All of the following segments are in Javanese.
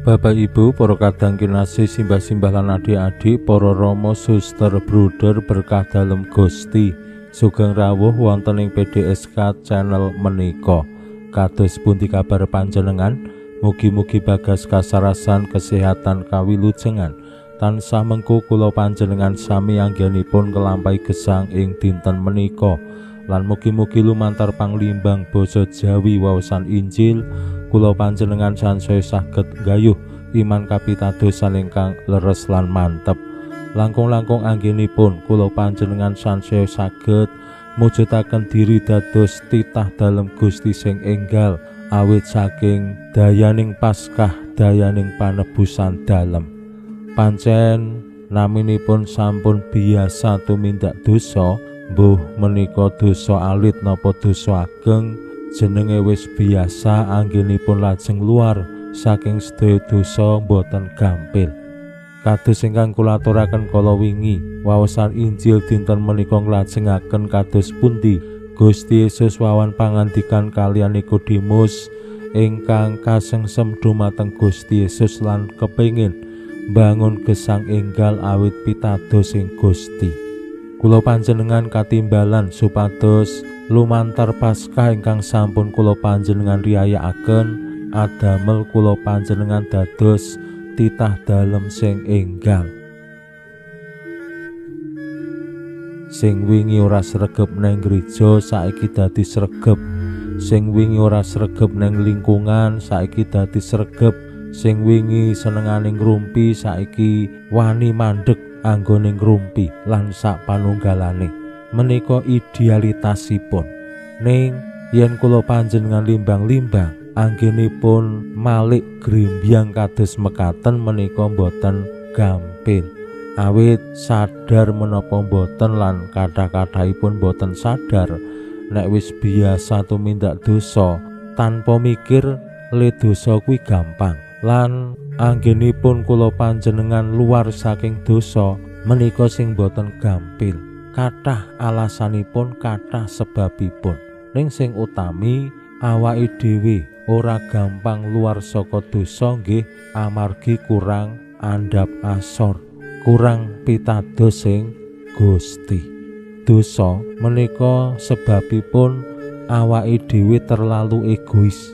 Bapak Ibu, para kadang kinasih, simbah-simbah lan adik-adik, para rama, suster, bruder berkah dalem Gusti, sugeng rawuh wonten ing PDSK channel menika. Kados pundi kabar panjenengan? Mugi-mugi bagas kasarasan kesehatan kawilujengan tansah mengku kula panjenengan sami anggenipun nglampahi gesang ing dinten menika. Lan mugi-mugi lumantar panglimbang basa Jawi waosan Injil kula panjenengan sansaya saged nggayuh iman kapitadosan ingkang leres lan mantep. Langkung-langkung anggenipun kula panjenengan sansaya saged mujudaken diri dados titah dalem Gusti sing enggal awit saking dayaning Paskah, dayaning panebusan dalem. Pancen naminipun sampun biasa tumindak dosa, mbuh menika dosa alit napa dosa ageng, jenenge wis biasa anggenipun lajeng luar saking sedaya dosa mboten gampil. Kados ingkang kula aturaken kala wingi, waosan Injil dinten menika nglajengaken kados pundi Gusti Yesus wawan pangandikan kaliyan Nikodemus ingkang kasengsem dumateng Gusti Yesus lan kepengin mbangun gesang enggal awit pitados ing Gusti. Kula panjenengan katimbalan supados lumantar Paskah ingkang sampun kula panjenengan riyayakaken adamel kula panjenengan dados titah dalem sing enggal. Sing wingi ora sregep neng gereja saiki dadi sregep, sing wingi ora sregep neng lingkungan saiki dadi sregep, sing wingi senengane ngrumpi saiki wani mandek anggone ngrumpi lan sak panunggalane. Menika idealitasipun. Ning yen kula panjenengan limbang-limbang anggenipun malik grimbyang kados mekaten menika mboten gampil. Awit sadar menapa mboten lan kathah-kathahipun mboten sadar nek wis biasa tumindak dosa tanpa mikir le dosa kuwi gampang. Lan anggenipun kula panjenengan luar saking dosa menika sing boten gampil. Kathah alasanipun, kathah sebabipun. Ning sing utami awake dhewe ora gampang luar saka dosa nggih amargi kurang andhap asor, kurang pitados sing Gusti. Dosa menika sebabipun awake dhewe terlalu egois,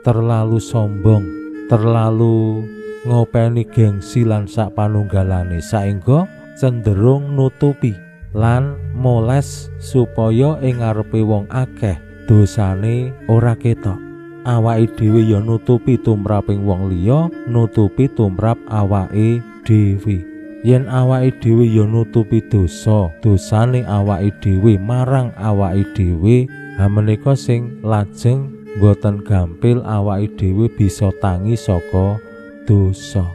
terlalu sombong, terlalu ngopeni gengsi lan sak panunggalane, saengga cenderung nutupi lan moles supaya ing ngarepe wong akeh dosane ora ketok. Awake dhewe ya nutupi tumraping wong liya, nutupi tumrap awake dhewe. Yen awake dhewe ya nutupi dosa, dosane awake dhewe marang awake dhewe, ha menika sing lajeng mboten gampil awake dhewe bisa tangi saka dosa.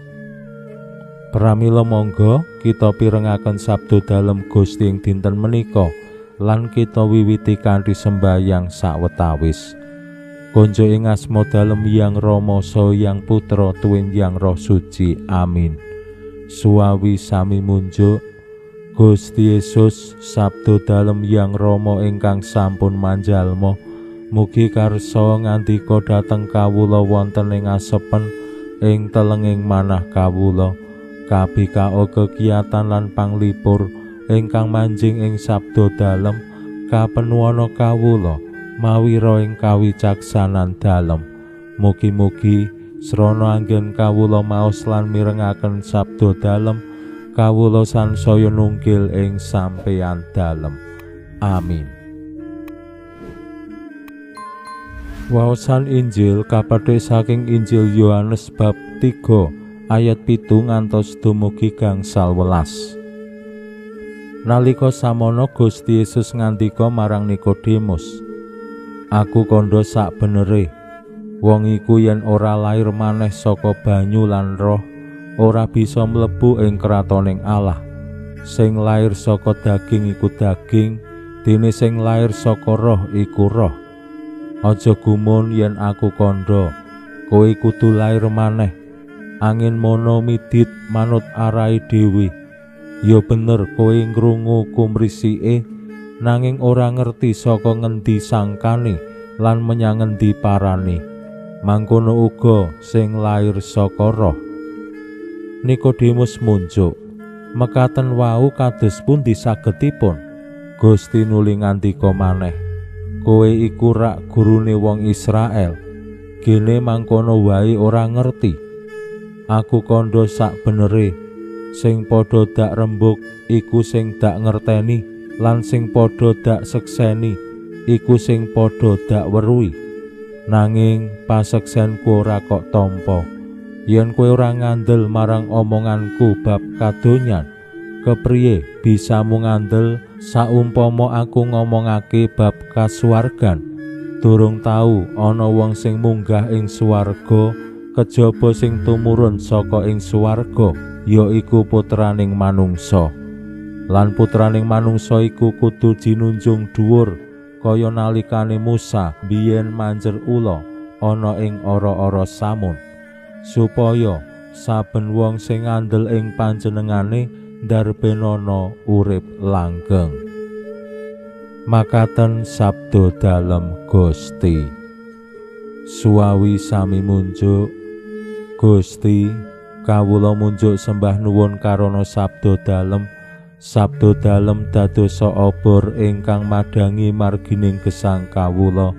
Pramila monggo kita pirengaken sabda dalem Gusti ing dinten menika lan kita wiwiti kanthi sembayang sawetawis. Konjo ing asma dalem Hyang Rama saha Hyang Putra tuwin Hyang Roh Suci. Amin. Suwawi sami munjuk Gusti Yesus sabda dalem Hyang Rama ingkang sampun manjalma, mugi karsa ngandika dhateng kawula wonten ing asepen ing telenging manah kawula. Kabikao kegiatan lan panglipur ingkang manjing ing sabda dalem kapenuwana kawula mawira ing kawicaksanan dalem. Mugi-mugi srana anggen kawula maos lan mirengaken sabda dalem, kawula sansaya nunggil ing sampeyan dalem. Amin. Waosan Injil kapetik saking Injil Yohanes bab 3 ayat 7 ngantos dumugi gangsal welas. Nalika samono Gusti Yesus ngandika marang Nikodemus, "Aku kandha sak benere, wong iku yen ora lair maneh saka banyu lan roh, ora bisa mlebu ing kratoning Allah. Sing lair saka daging iku daging, Dene sing lair saka roh iku roh. Aja gumun yen aku kandha, kowe kudu lair maneh. Angin mono midit manut arahe dhewe. Ya bener kowe ngrungu kumrisike, nanging ora ngerti saka ngendi sangkane lan menyang ngendi parane. Mangkono uga sing lair saka roh. Nikodemus munjuk, mekaten wau kados pundi sagetipun? Gusti nuli ngandika maneh, kowe iku rak gurune wong Israel, gene mangkono wae ora ngerti. Aku kandha sak benere, sing padha dak rembug iku sing dak ngerteni, lan sing padha dak sekseni iku sing padha dak weruhi. Nanging paseksenku ora kok tampa. Yen kowe ora ngandel marang omonganku bab kadonyan, kepriye bisamu ngandel saumpama aku ngomongake bab kasuwargan? Durung tau ana wong sing munggah ing swarga kejaba sing tumurun saka ing swarga, yaiku putraning manungsa. Lan putraning manungsa iku kudu jinunjung dhuwur kaya nalikane Musa biyen manjer ula ana ing ora-ora samun, supaya saben wong sing ngandel ing panjenengane ndarbenana urip langgeng. Makaten sabda dalem Gusti. Suwawi sami munjuk. Gusti, kawula munjuk sembah nuwun karana sabda dalem. Sabda dalem dadosa obor ingkang madhangi margining gesang kawula.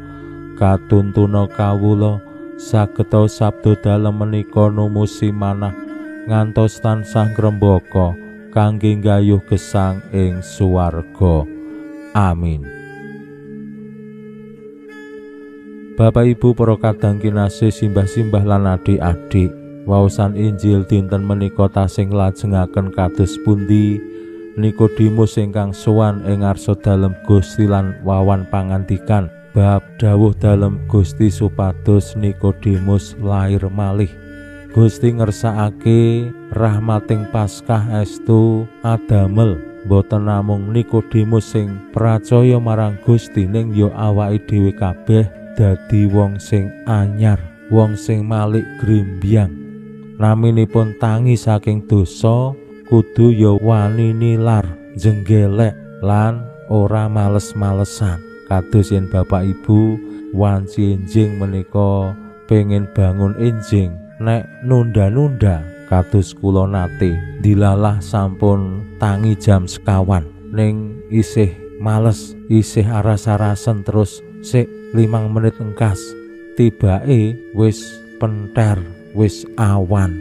Katuntuna kawula sageta sabda dalem menika numusi manah ngantos tansah ngrembaka kangge nggayuh gesang ing swarga. Amin. Bapak Ibu para kadang kinasih, simbah-simbah lan adik-adik, waosan Injil dinten menika tasih nglajengaken kados pundi Nikodemus ingkang sowan ing ngarsa dalem Gusti lan wawan pangandikan bab dawuh dalem Gusti supados Nikodemus lair malih. Gusti ngersakake rahmating Paskah estu adamel boten namung Nikodemus sing pracaya marang Gusti, ning ya awake dhewe kabeh dadi wong sing anyar, wong sing malik grimbyang. Naminipun tangi saking dosa kudu ya wani nilar, jenggelek lan ora males-malesan. Kados yen Bapak Ibu wanci enjing menika pengen bangun enjing, nek nunda-nunda kados kula nate dilalah sampun tangi jam sekawan, ning isih males, isih aras-arasen terus sik 5 menit engkas, tibake wis penter, wis awan.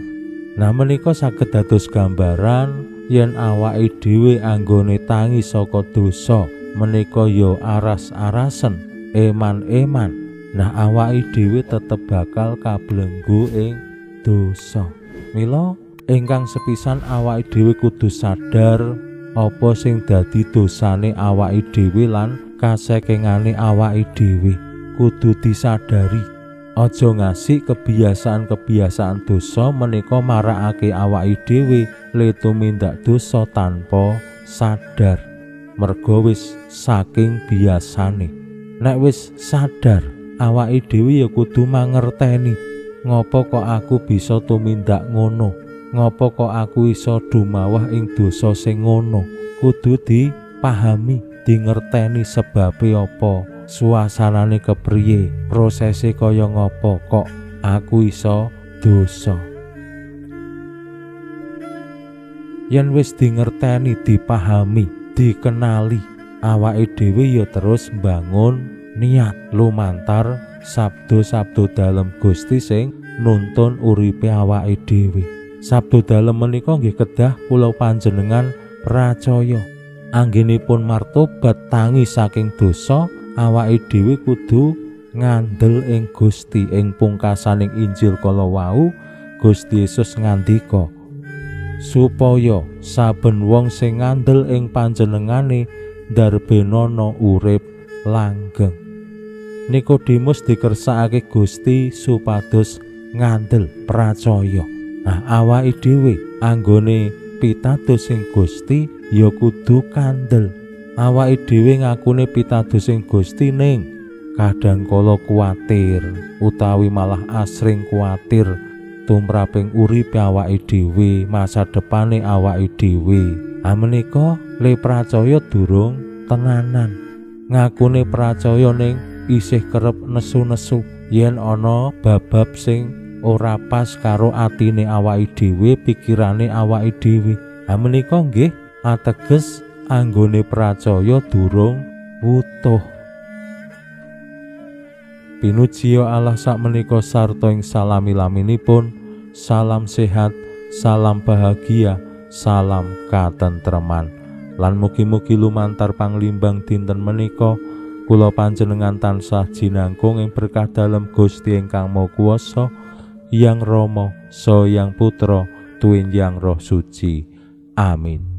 Nah menika saged dados gambaran yen awake dhewe anggone tangi saka dosa menika ya aras-arasen, eman-eman. Nah awake dhewe tetep bakal kablenggu ing dosa. Mila ingkang sepisan awake dhewe kudu sadar apa sing dadi dosane awake dhewe lan kasekengane awake dhewe. Kudu disadari. Aja ngasih kebiasaan-kebiasaan dosa menika marakake awake dhewe le tumindak dosa tanpa sadar. Mergo wis saking biasane. Nek wis sadar, awake dhewe ya kudu mangerteni ngopo kok aku bisa tumindak ngono, ngopo kok aku iso dumawah ing dosa sing ngono. Kudu dipahami, dingerteni sebabe apa, suasanane kepriye, prosese kaya ngopo kok aku iso dosa. Yen wis dingerteni, dipahami, dikenali, awake dhewe ya terus mbangun niat lumantar sabdo-sabdo dalem Gusti sing nuntun uripe awake dhewe. Sabdo dalem menika nggih kedah kula panjenengan pracaya. Anggenipun martobat tangi saking dosa, awake dhewe kudu ngandel ing Gusti. Ing pungkasaning Injil kala wau, Gusti Yesus ngandika supaya saben wong sing ngandel ing panjenengane ndarbenana urip langgeng. Nikodemus dikersakake Gusti supados ngandel pracaya. Nah awake dhewe anggone pitados sing Gusti ya kudu kandel. Awake dhewe ngakune pitados ing Gusti ning kadang kala kuwatir utawi malah asring kuwatir tumraping uripe awake dhewe, masa depane awake dhewe. Amenika le pracaya durung tenanan. Ngakune pracaya ning isih kerep nesu-nesu yen ana babab sing ora pas karo atine awake dhewe, pikirane awake dhewe. Amenika nggih ateges anggone pracaya durung wutuh. Pinujiya Allah sakmenika sarta ing salami-laminipun, salam sehat, salam bahagia, salam katentreman. Lan mugi-mugi lumantar panglimbang dinten menika kula panjenengan tansah jinangkung ing berkah dalem Gusti ingkang Maha Kuwasa, Yang Rama, Saha Yang Putra, tuwin Yang Roh Suci. Amin.